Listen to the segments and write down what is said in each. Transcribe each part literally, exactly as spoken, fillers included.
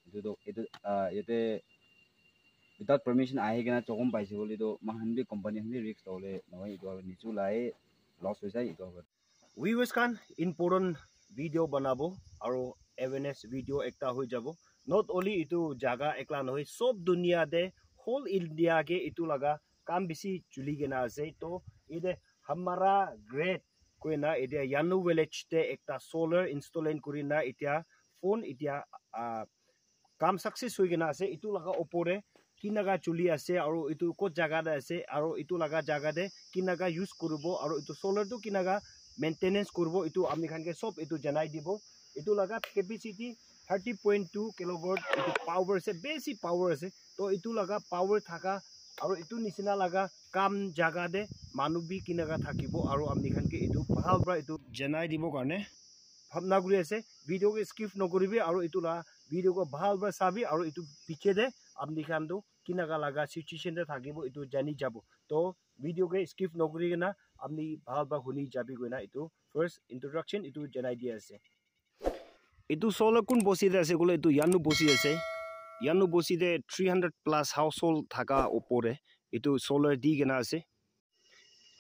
Etu toh, etu, ah, yate without permission ahi kena chokom paise koile toh, moikhan bi company khan bi risk lobole nohoi, etu aro niju la he loss hoi jai, etu aro. Viewers khan, important video banabo aro awareness video ekta hoi jabo. Not only etu jaga ekla nohoi, sob dunia te, whole India ke etu laga kam bishi chuli kena ase. To ite Hamara Great koina etia Yanu village te ekta solar install kurina etia phone etia, ah, kam success hoi kena ase. Etu laga opor te kinaka chuli ase aro etu kot jaga te ase aro etu laga jaga te kinaka use kuribo aro etu solar tu kinaka maintenance kuribo, etu ami khan ke sob etu janai dibo. Etu laga capacity thirty point two kilowatt etu power ase, besi power ase. To etu laga power thaka aro etu nisina laga kam jaga te manu bi kinaka thakibo aro ami khan ke etu bhal para etu janai dibo karne bhabna kuri ase. Video ke skip nokoribi aro etu la video ko bhal para sabi aro etu piche te apni khan tu kinaka laga situation te thakibo etu jani jabo. To video ke skip nokori kena apni bhal para huni jabi koina etu first introduction etu janai di ase. Etu solar kun bosti te ase koile etu Yanu bosti ase. Yanu bosti te three hundred plus household thaka opor te etu solar di kena ase.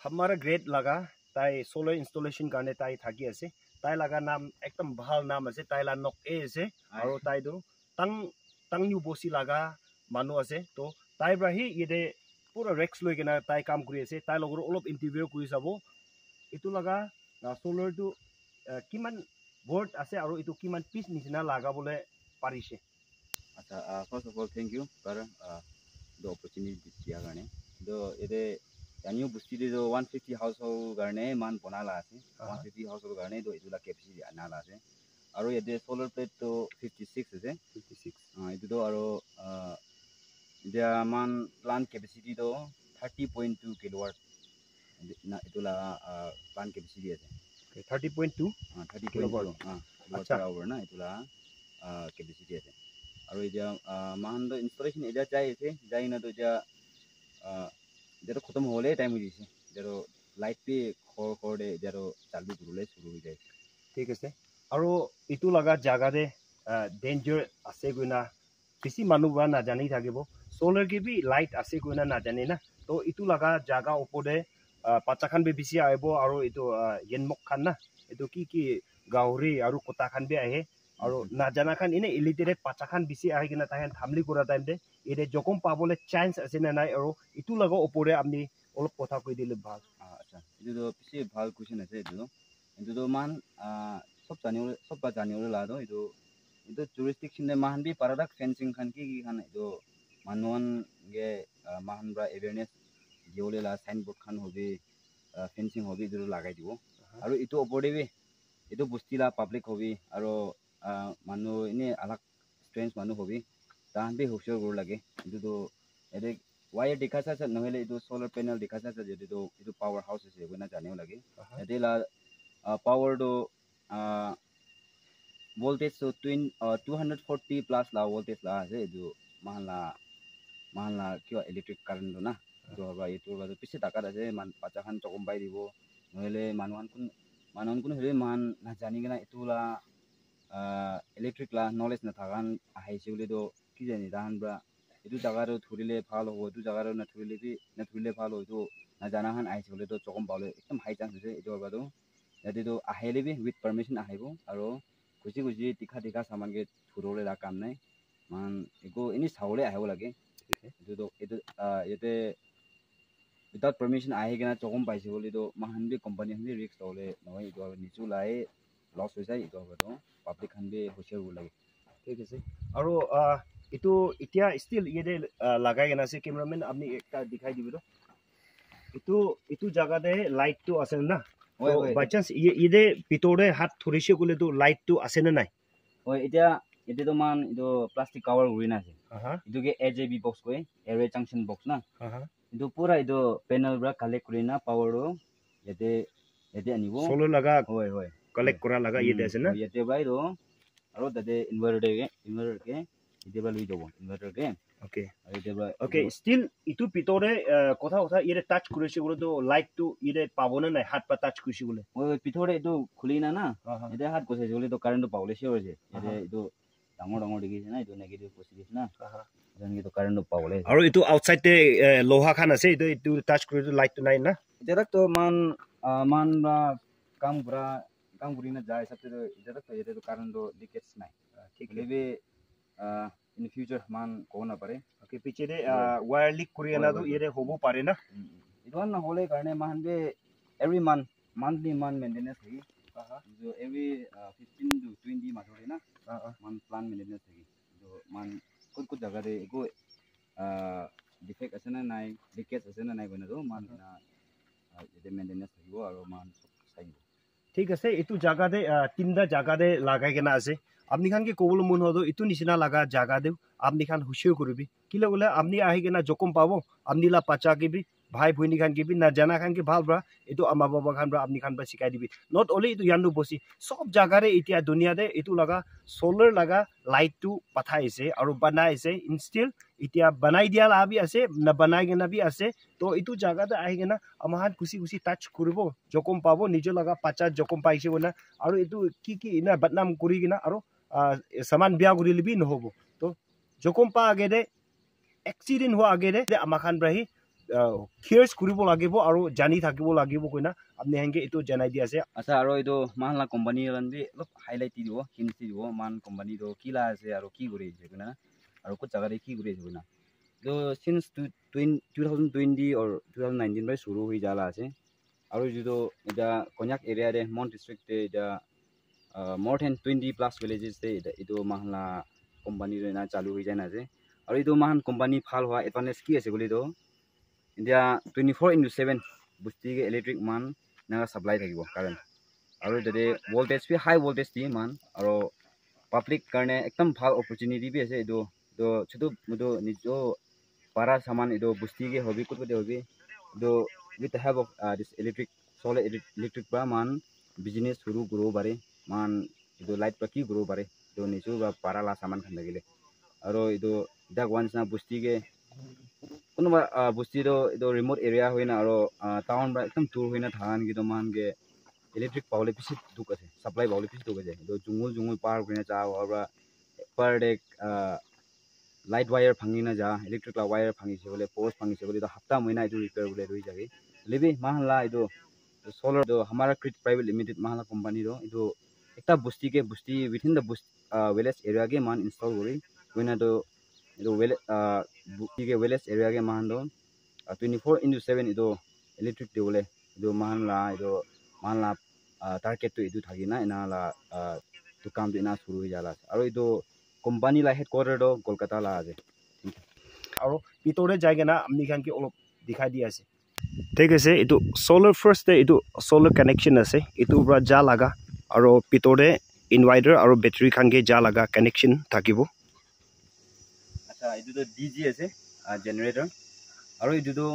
Hamara Great laga tai solar installation karne tai thaki ase. Tai laga naam ekdam bhal naam ase. Tai la nok e ase. Aru tai tu Tang, Tangyu bosti laga manu ase. To tai para hi yate pura risk loi kena tai kam kuri ase. Tai logot olop interview kuri sabo. Etu laga, ah, solar tu, ah, kiman watt ase aru etu kiman piece nisina laga bole parise. Acha, ah, first of all, thank you, brother, ah, the opportunity dia karne. To ete Tangyu bosti te to one fifty household karne man bona la ase. Aha. One fifty household karne to etu la capacity ana la ase. Aru yate solar plate to fifty six ase. Fifty six. Ah, etu to aru, ah, etia man plant capacity to thirty point two kilowatt na etu la, ah, plant capacity ase. Okay, thirty point two. Ah, thirty point two kilowatt. Ah, kilowatt per hour na etu la, ah, capacity ase. Aru etia, ah, moikhan to installation etia jai ase, jai na to etia, ah, etia to khotom hobole time hoi jaise. Etia to light bi ghor ghor te etia to chalu kuribole shuru hoi jai ase. Thik ase. Aru etu laga jaga te, ah, danger ase koina bishi manu para najani thakibo. Solar ke bi light ase koina najane na. To etu laga jaga opor te, ah, bacha khan bi bishi ahibo aru etu, ah, yenmok khan na. Etu ki ki gauri aru kota khan bi ahe. Aru najana khan ene illiterate bacha khan bishi ahi kena tai khan thamli kura time te ete jokom pabole chance ase na nai aru etu laga opor te apni olop kotha koi dile bhal. Ah, acha. Etu to bishi bhal question ase etu to. Etu to moikhan, ah, sob jani bole, sob para jani bole la to etu, etu jurisdiction te moikhan bi paradak fencing khan ki ki khan etu manu khan ke, ah, moikhan para awareness dibole la signboard khan hobi, ah, fencing hobi etu lagai dibo. Aha. Aru etu opor te bi etu bosti la public hobi aru, ah, manu ene alag strange manu hobi, tahan bi hushiar kuribo lage. Etu tu yate wire dikha sai sai nohoile etu solar panel dikha sai sai yate tu etu power house ase koina janibo lage. Aha. Yate la, ah, power tu, ah, voltage tu twin, ah, two hundred forty plus la voltage la ase etu moikhan la, moikhan la kiba electric current tu na. Etu hoba etu hoba tu bishi takat ase man bacha khan chokom pai dibo nohoile manu khan kun manu khan kun hoile moikhan najani kena etu la ah, electric la knowledge nathaka khan ahise koile toh ki jane tahan pra etu jaga toh thurile bhal hobo, etu jaga toh nathurile bi, nathurile bhal hobo, etu najana khan ahise koile toh chokom pabole ekdum high chance ase. Etu pra toh yate toh ahile bi with permission ahibo, aro khushi khushi dikha dikha saman ke thuribole la kam nai. Moikhan eku eni sabole ahibo lage. Etu toh, etu, ah, yate without permission ahi kena chokom paise koile toh moikhan bi company khan bi risk lobole nohoi, etu aro niju la he loss hoi jai, etu aro toh public khan bi hushiar hobo lage. Thik ase. Aro, ah, etu etia still yate, ah, lagai kena ase, cameraman apni ekta dikhai dibi toh. Etu, etu jaga te light tu ase na? Hoi, toh hoi, by chance ye-, yate bitor te hath thurise koile toh light tu ase na nai? Hoi, etia, etia toh moikhan etu plastic cover kuri na ase. Aha. Etu ke A J B box koi, array junction box na. Aha. Etu pura etu panel pra collect kuri na power toh yate, yate anibo. Solar laga hoi, hoi. Collect kura laga yate ase na? Hoi, yate pra etu, aro tate inverter te ke, inverter ke, yate pra lui jabo, inverter ke. Okay. Aro yate pra, okay, etu still etu bitor te, eh, kotha, kotha yate touch kurise koile toh light tu yate pabo na nai, hath pra touch kurise koile? Hoi, hoi, bitor te etu khuli na na, aha, yate hath gusai koile toh current toh pabole sure ase. Yate aha, etu dangor dangor dikhi ase na, etu negative positive na. Aha. Etu current tu pabole. Aru etu outside te, eh, loha khan ase, etu, etu touch kuri tu light tu nai na. Etia tak to man, ah, man pra kam kura, kam kuri na jai hisab te to, etia tak to yate to current to leakage nai. Ah, thik hai. Hoile bi, ah, in future man kobo na pare. Okay, piche te, ah, wire leak kuri ana tu yate hobo pare na. Mm, mm. Etu khan na hole karne man bi every month, monthly man maintenance thaki. Aha. So every, ah, fifteen to twenty major te na. Ah, ah. Man plan maintenance thaki. Etu man kut kut jaga te eku, ah, defect ase na nai, leakage ase na nai koina tu man na, ah, yate maintenance thakibo aru man sob sai dibo. Thik ase, etu jaga te, ah, tinta jaga te lagai kena ase. Apni khan ke kobole mon hoile etu nisina laga jaga te apni khan hushi kuribi. Kile koile apni ahi kena jokhom pabo, apni la bacha ke bi, bhai bhoni khan ke bi, na jana khan ke bhal pra, etu ama baba khan pra, apni khan pra sikai dibi. Not only etu Yandu bosti, sob jaga te etia dunia te etu laga solar laga light tu pathai ase, aru banai ase, instill, etia banai dia la bi ase, na banai kena bi ase. To etu jaga te ahi kena ama khan khushi khushi touch kuribo, jokhom pabo, nijo laga bacha jokhom paise koina, aru etu ki ki ena badnam kuri kena, aru, ah, saman bia kuri le bi nohobo. To jokhom pa age te, accident hua age te, te ama khan pra hi, ah, cares kuribo lagibo aru jani thakibo lagibo koina apni khan ke etu janai di ase. Acha, aru etu moikhan la company khan bi olop highlight di dibo, hints di dibo, moikhan company tu ki la ase aru ki kuri ase koina, aru kot jaga te ki kuri ase koina. Etu since two, twenty, two thousand twenty or two thousand nineteen pra shuru hoi ja la ase. Aru etu tu eta Konyak area te, Mon district te eta, uh, more than twenty plus villages te eta, etu moikhan la company tu ena chalu hoi jai na ase. Aru etu moikhan company bhal hua advantage ki ase koile tu, etia twenty four into seven bosti ke electric moikhan ena supply thakibo current. Aru tate voltage bi high voltage di moikhan, aru public karne ekdam bhal opportunity bi ase etu. Etu chutu mutu nijo para saman etu bosti ke hobi, kot kot te hobi, etu with the help of, uh, this electric, solar elec-, electric pra moikhan business shuru kuribo pare, moikhan etu light pra ki kuribo pare, etu nijo pra para la saman khan thakile. Aru etu dak one sa bosti ke kunuba, ah, bosti toh etu remote area hoina aru, ah, town pra ekdam dur hoina thaka khan ke toh moikhan ke electric pabole bishi dukh ase, supply pabole bishi dukh ase. Etu jungle jungle par kurina ja howa pra par te, ah, light wire bhangi na ja, electric la wire bhangise koile, post bhangise koile, toh hapta mahina etu repair kuribole rui jai. Hoile bi moikhan la etu solar toh Hamara Grid Private Limited moikhan la company toh etu ekta bosti ke bosti within the bosti, ah, village area ke moikhan install kuri. Koina toh etu village, ah, bosti ke village area ke moikhan toh, ah, twenty four into seven etu electric dibole etu moikhan la etu moikhan la, ah, target tu etu thaki na ena la, ah, etu kam tu ena shuru hoi ja la ase. Aru etu company la headquarter tu Kolkata la ase. Aru bitor te jai kena apni khan ke olop dikhai di ase. Thik ase, etu solar first te etu solar connection ase, etu pra ja laga aru bitor te inverter aru battery khan ke ja laga connection thakibo. Acha, etu tu D G ase, ah, generator. Aru etu tu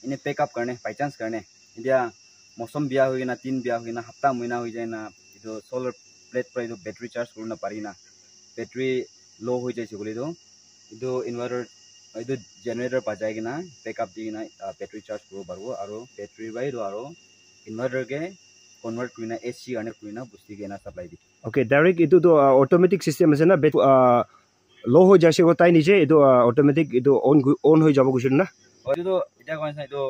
ene backup karne, by chance karne. Etia mosam bia hoi kena, din bia hoi kena, hapta mahina hoi jai na, etu solar plate pra etu battery charge kurina pari na. Battery low hoi jaise koile tu, etu inverter, etu generator bajai kena, backup di kena, ah, battery charge kuribo paribo. Aru battery pra etu aru inverter ke convert kurina A C connect kurina bosti ke ena supply di. Okay, direct etu tu, ah, automatic system ase na, bet-, ah, low hoi jaise ko tai niche etu, ah, automatic etu on gui-, on hoi jabo koise na? Etu tu etia koa nishina etu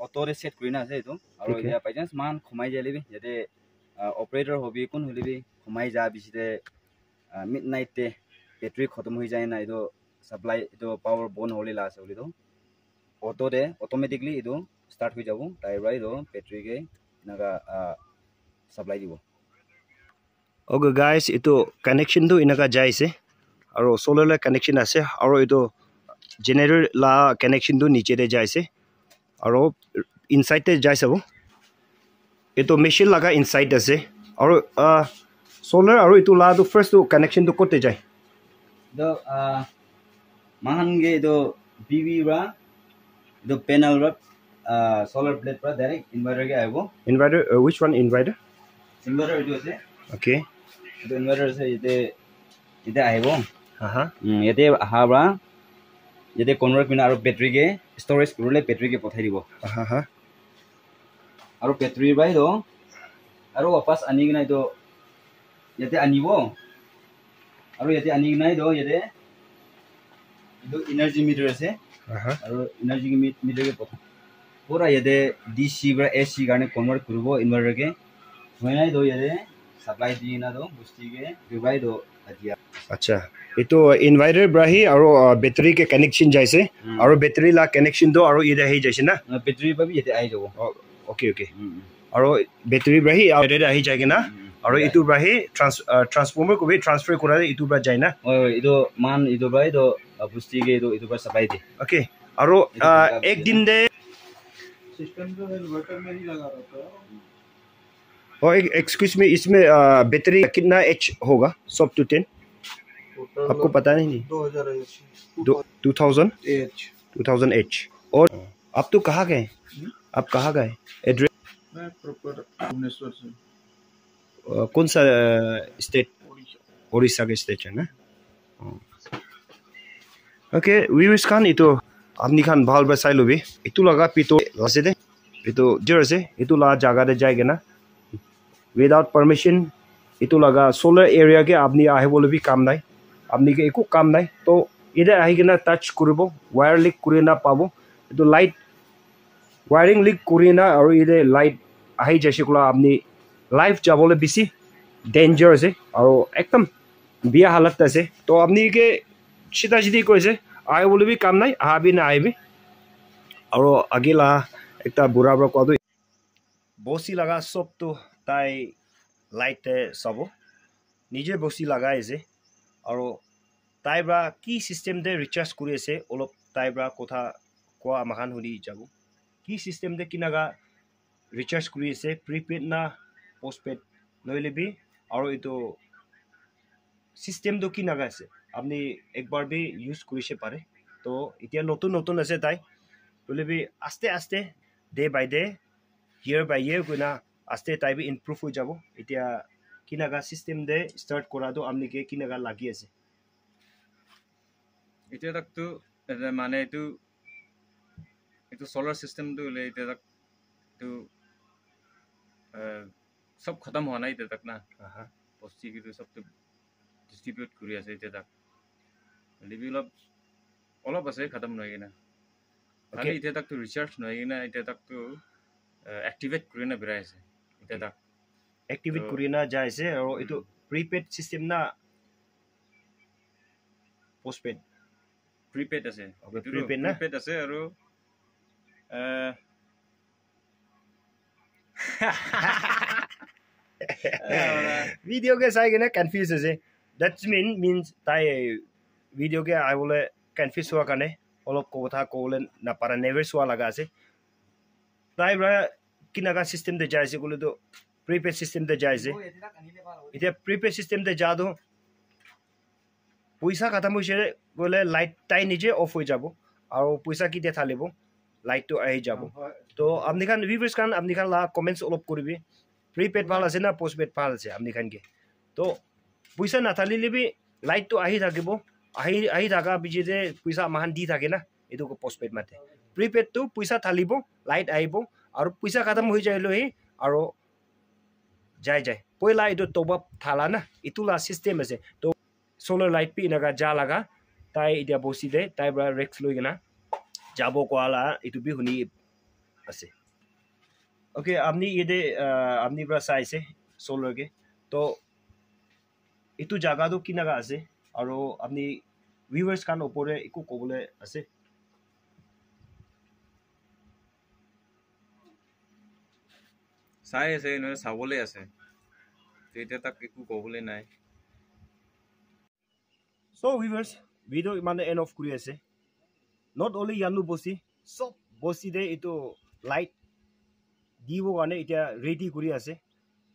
auto te set kurina ase etu. Aru okay. Etia by chance moikhan khumai jai le bi yate, ah, operator hobi kun hoile bi khumai ja bishi te, ah, midnight te battery khotom hoi jai na etu supply etu power bon hole la ase hoile tu auto te automatically etu start hoi jabo. Tai pra etu battery ke enaga, ah, supply dibo. Okay guys, etu connection tu enaka jai ase, aru solar la connection ase, aru etu generator la connection tu niche te jai ase, aru inside te jai sabo, etu machine laga inside ase, aru, ah, solar aru etu la tu first tu connection tu kot te jai? Etu, ah, moikhan ke etu P V pra, etu panel pra, ah, solar plate pra direct inverter ke ahibo. Inverter, uh, which one inverter? Inverter etu ase. Okay. Etu inverter ase, yate, yate ahibo. Aha. Mm, yate aha pra, yate convert kurina aru battery ke storage kuribole battery ke pathai dibo. Aha, aha. Aru battery pra etu, aru wapas ani kena etu, yate anibo. Aru yate ani nai do yate. Etu energy meter ase. Aha. Aru energy met- meter ke pot- pura yate D C para A C karne convert kuribo inverter ke. Hoinai do yate supply di na do bosti ke divide do adia. Acha. Etu inverter para hi aru, uh, battery ke connection jaise. Hmm. Aru battery la connection do aru ide hi jaise na? Uh, battery pa bi yate ahi jabo. Oh, okay, okay. Hmm, hmm. Aru battery para hi, uh, yate ahi jai kena. Hmm, hmm. Aru yeah. Etu para hi trans- uh, transformer ko bi transfer kora etu para jai na? Oi, oi, etu man etu para etu, uh, bosti ke etu etu para supply de. Okay. Aru, uh, ek din de. सिस्टम तो इन्वर्टर में ही लगा रहता है। और एक, एक्सक्यूज मी, इसमें, आ, बैटरी कितना एच होगा? सब टोटल आपको पता नहीं? नहीं। दो हज़ार एच। दो, टू थाउजेंड? एच। टू थाउजेंड एच। और आप तो कहाँ गए? हम्म? आप कहाँ गए? एड्रेस? मैं प्रॉपर भुवनेश्वर से। अ, कौन सा, अ, स्टेट? उड़ीसा। उड़ीसा के स्टेट है ना? Okay, viewers khan, etu apni khan bhal para sai lobi. Etu laga pitor ase de. Etu jor ase. Etu la jaga de jai kena. Without permission, etu laga solar area ke apni ahi bole bi kam nai. Apni ke eku kam nai. To ide ahi kena touch kuribo. Wire leak kuri na pabo. Etu light, wiring leak kuri na aru ide light ahi jaise kola apni life jabole bisi danger ase. Aru ekdam biya halat te ase. To apni ke sida sidi koise, ahi bole bi kam nai, aha bi na ahibi. Aru age la ekta bura para koa tu, bosti laga sob tu tai light te sabo. Nije bosti lagai ase. Aru tai para ki system te recharge kuri ase, olop tai para kotha koa moikhan huni jabo. Ki system te kinaka recharge kuri ase, prepaid na postpaid, nohoile bi aru etu system tu kinaka ase, apni ekbar bi use kurise pare. To etia notun notun ase tai, hoile bi aste aste, day by day, year by year koina aste tai bi improve hoi jabo. Etia kinaka system te start kora tu apni ke kinaka lagi ase? Etia tak tu, eh, mane etu, etu solar system tu hoile etia tak tu, eh, sob khatam hua nai etia tak na. Aha. Bosti ke tu sob tu distribute kuri ase etia tak. Hoile bi olop, olop ase khatam nohoi kena. Khali okay. Etia tak tu recharge nohoi kena, etia tak tu, eh, activate kuri na birai ase. Etia okay. Tak. Activate to kuri na jai ase, aru etu hmm. Prepaid system na postpaid? Prepaid ase. Okay, etu tu prepaid na? Prepaid ase aru, eh, video ke sai kena confuse ase. That mean, means tai video ke ahibole confuse hua karne olop kotha kobole napara, nervous hua laga ase. Tai para kinaka system te jai ase koile tu prepaid system te jai ase. Etia prepaid system te ja tu poisa khatam hoise koile light tai nije off hoi jabo. Aru poisa kitia thalibo, light tu ahi jabo. To apni khan viewers khan, apni khan la comments olop kuribi. Prepaid bhal ase na postpaid bhal ase apni khan ke? To poisa nathalile bi light tu ahi thakibo. Ahi, ahi thaka piche te poisa moikhan di thake na, etu ko postpaid mate. Prepaid tu poisa thalibo, light ahibo, aru poisa khatam hoi jai le hi, aru jai jai. Poila etu top up thala na, etu la system ase. To solar light bi enaka ja laga, tai etia bosti te, tai para risk loi kena jabo koa la, etu bi huni ase. Okay, apni yate, ah, apni para sai ase solar ke. To etu jaga tu kinaka ase? Aru apni viewers khan opor te eku kobole ase? Sai ase, nohoi sabole ase. To etia tak eku kobole nai. So viewers, video imane end off kuri ase. Not only Yanu bosti, sob bosti te etu light dibo karne etia ready kuri ase.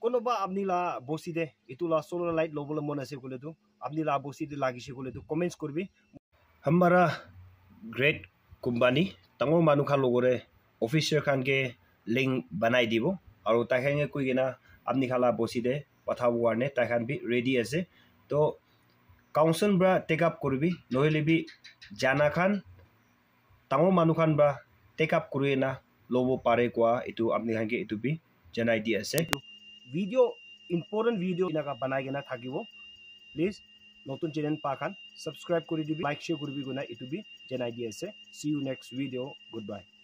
Konoba apni la bosti te etu la solar light lobole mon ase koile tu, apni la bosti te lagise koile tu comments kuribi. Hamara great company, dangor manu khan logore officer khan ke link banai dibo. Aru tai khan ke koi kena apni khan la bosti te pathabo karne tai khan bi ready ase. To council para take up kuribi, nohoile bi jana khan, dangor manu khan para take up kuri na lobo pare koa etu apni khan ke etu bi janai di ase. Video, important video enaka banai kena thakibo. Please notun channel pa khan subscribe kuri dibi, like, share kuribi koina etu bi janai di ase. See you next video. Goodbye.